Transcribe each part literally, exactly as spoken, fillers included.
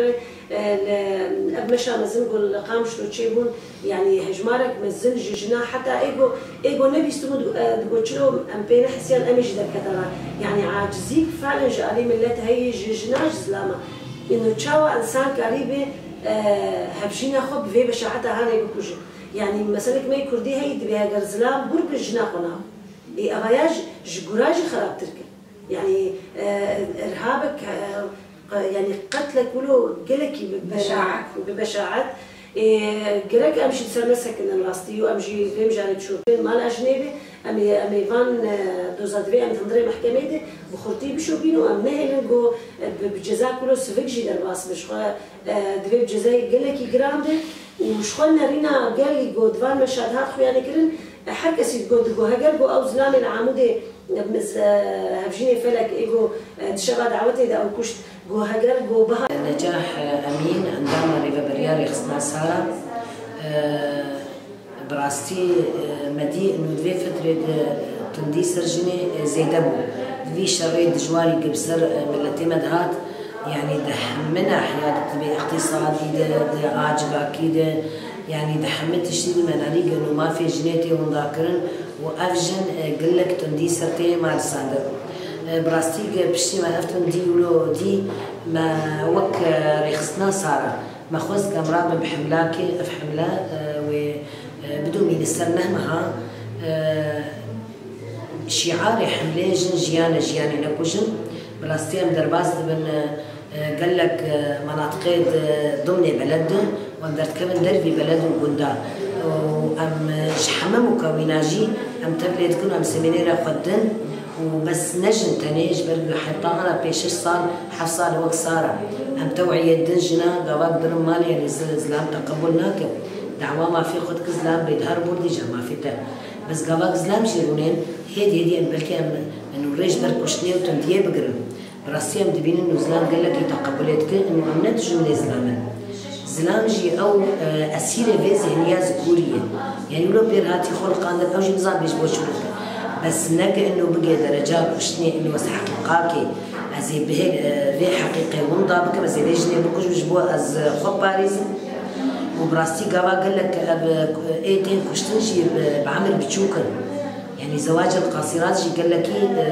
E, li, ev meşa mezin ku li Qamişlo çêbûn, yanî hejmarek mezin ji jina heta êgo, êgo nebîstibûn, di, e, digot çilo em pê nehesiyan em ê jî derkete re. Yanî acizîk felen ji alî millet heye ji jina ji zilama. Îno çawa însan karî bê, e, hevjîna xwe bi vê beşaeta hanê bikuje? Yanî meselek me yê kurdî heye dibê heger zilam bûr bi jina xwe naxwe. Ê evaya ji, ji gura jî xerabtir kir. Yanî, e, irhabek, e, qe-, yanî qetlek wilo gelekî bi, bi, Beşaet. bi beşaet. Ê, gerek em jî li ser nesekinin rastî û em jî vê mijarê çû. Mala jinê be, em ê, em ê van, e, doza divê em di hundirê mehkemê de bi xurtî bişopîn û em nehêlin ku, e, bi, bi ceza wilo sivik jî derbas be. Ji xwe, e, divê bi cezayê gelekî giran be û ji xwe nerîna gelî ku di van meşa de hat xuyanê kirin, e, her kesî digot, digot heger ku ew zilamê li Amûdê Hevjînê Felek ê ku di şeva dawetê de ew kuşt, ku heger ku biha. Necah Emîn, endama Rêveberiya Rêxistina Sara, e, bi rastî, e, me dî û di vê fitrê de tundî ser jinê, e, zêde bû. Di vî şerê dijwarî ku bi ser, e, miletê me dihat, yanî di hemî nahiya de, di vê îqtîsadî de, di a civakî de, yanî di hemî tiştî de me nanî gel û mafê jinê tê winda kirin û ev jin, e, gelek tundî ser tê marisandin. E, bi rastî ge piştî me ev tundî wilo dî, me wek, e, rêxistina Sara, me xwest ge em rabin bi hemlakê, ev hemle, e, wê, e, bidomîne ser neh meha, e, şîarê hemlê jin jiyan e, jiyanê nekujin. Bi rastî em derbas dibin, e, E, gelek, e, menatiqê di dimnê beled de û em derdikevin dervî beled û gunda. Û em, e, ji heme mukewîna jî em tev lê dikin û em semînêra xwe didin û bes ne jin tenê, ji ber ku heta ana pê şeş sal, heft sal wek Sara em teweyê din jina gavak dirin malê, yanî zil-, zilam te qebûl nake. Dawa mafê xwe dike, zilam bê dihar bûr dî ji mafê te. Bes gavak zilam jî rûnên, hêdî hêdî em belkî em, em rê ji ber kuştinê û tundiyê bigirin. Bi rastî em dibînin û zilam gelekî teqebulê dike, û em ne dijminê zilam in. Zilam jî ew, e, esîrê vê zihniya zikûrî ye. Yanî wilo pêr hatî xwe liqandin, ew jî nizan bê ji bo çi bike. Bes ne ke ino bigê dereca kuştinê, ino ez heqîqakê, ez ê bihê, e, vê heqîqê winda bikim, ez ê vê jinê bikujim ji bo ez, e, xwe biparêzim. Û bi rastî gava gelek ev, e, ê tên kuştin jî bi, bi emir biçûk in. Yanî zewacil qasîrat jî gelekî, e,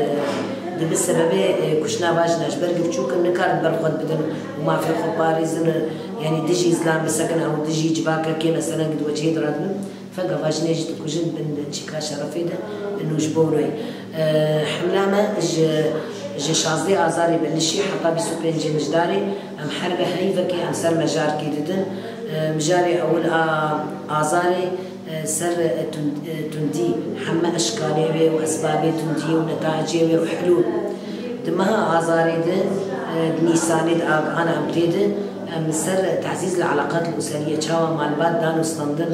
dibe sebebê, e, kuştina va jina ji ber ku biçûk in nikarin ber xwe bidin û mafê xwe parêzin, e, yanî dijî zilam bisekin ew dijî civakekê meselen ku di wecihê de radibin. Fe gava jinê jî dikujin bin çîka şerefê de û ji bo wê. E, hemla me ji, ji şazdeh Azarê belişî heta bîst û pêncê Mijdarê em her bi heyvekê em ser mejarkê didin. E, mijarê ewil a Azarê, e, ser, e, tund-, e, tundî, heme eşkanê wê û esbabê tundiyê û netayicê wê û hilûl. Di meha Azarê de, e, di Nîsanê de agihana em tê de, em ser tezîz li eleqat li useriyê çawa malbat dan û standin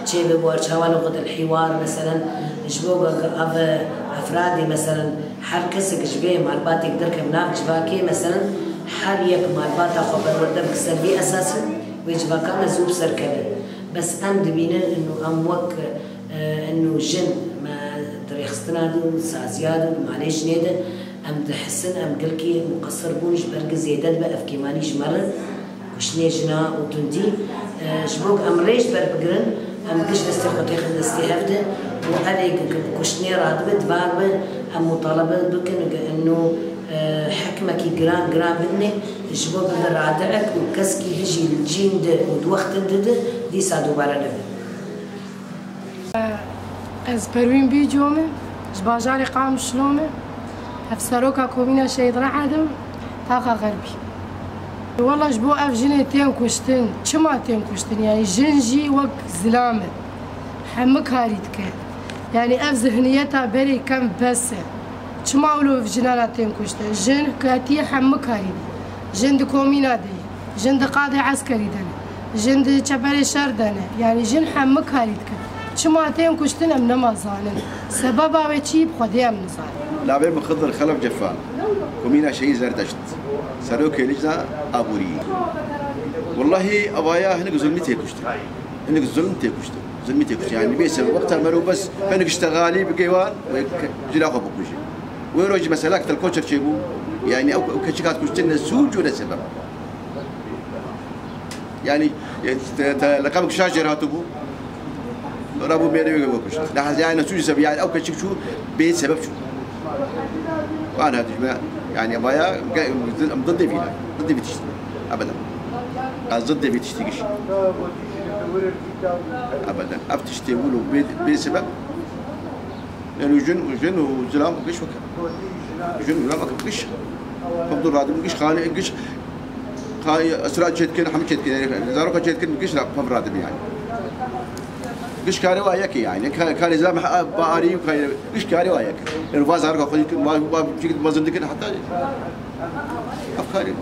çêbe war, çawa luxet el hîwar, meselen, ji bo ge-, ge-, ev, e, efradê, meselen, her kesek ji vê malbatê derkeve nav civakê, meselen, her yek malbata xwe perwerde bike ser vî esasî, wê civaka me zû bi ser keve. Bes em dibînin û em wek, e, û jin me di rêxistina de û saziya de û di malê jinê de em dihisin, em gelkî muqesir bûn, ji ber ku zêde dibe ev kêmanî ji me re, kuştinê jina û tundî. E, ji bo ku em rê ji ber bigirin, em giş destê xwe têxin destê hev de û ev ê ku, ku bi kuştinê radibe, divar be, em mutalebe bikin ku û, e, hikmekî giran, giran bidinê, ji bo bibe radiek û keskî bijî li cîn de û di wextin de de dîsa dubare nebe. Ez Perwîn Bîco me, ji bajarê Qamişlo me, hevseroka komîna Şehîd Rehad im, taxa Xerbî. Wela ji bo ev jinê tên kuştin, çima tên kuştin? Yanî jin jî wek zilam e. Hemû karî dike. Yanî ev zihniyeta berê kem bes e. Çima wilo jinan a tên kuştin? Jin hikatiye hemû karî dike. Jin di komîna de ye. Jin di qadê eskerî de ne. Jin di çeperê şer de ne. Yanî jin hemû karî dikin. Çima tên kuştin em nema zanin. Sebeba wê çi yî bi Xwedê em nizanin. Navê min Xidir Xelef Cefa. Komîna Şehîd Zerdeşt. Serokê Lijna Aborî. Wellahî evaya hinek zulmî tê kuştin. Hinek zulm tê kuştin. Zulmî tê kuştin. Yanî bê sebeb wexta merû bes hinek işte xalî bike wan wê ke-, jina xwe bikuje. Wê rojî mesela Telkoçer çêbû. Yanî ew, ew keçik hat kuştin ne sûc û ne sebeb. Yani, e, te, te, leqem kişa jêr hatibû. Rabû mêrê wê kuşt. Lehazê yani sucî sebeb, yani ew keçik çû bê sebeb çû. Wana dijme, yani vaya, ge-, em dı devî, dı devî tişt. Ebeden. Ez dı devî tiştî giş. Ebeden. Ev tiştê wilo bê, bê sebeb. Yani jin, jin û zilam giş weke. Jin û zilam weke giş. Hevdu radim giş, xanê giş. Xanê esra çetkin, hemî çetkin. Yani zaroka çetkin giş ra, hev radim yani. Giş karê wa yekê yani. Ka-, karê zilam ha, ba arî û karê giş karê wa yekê. Yani va zaroka xwedî kin, va, va çekit mazin dikin hatta. Ev karê.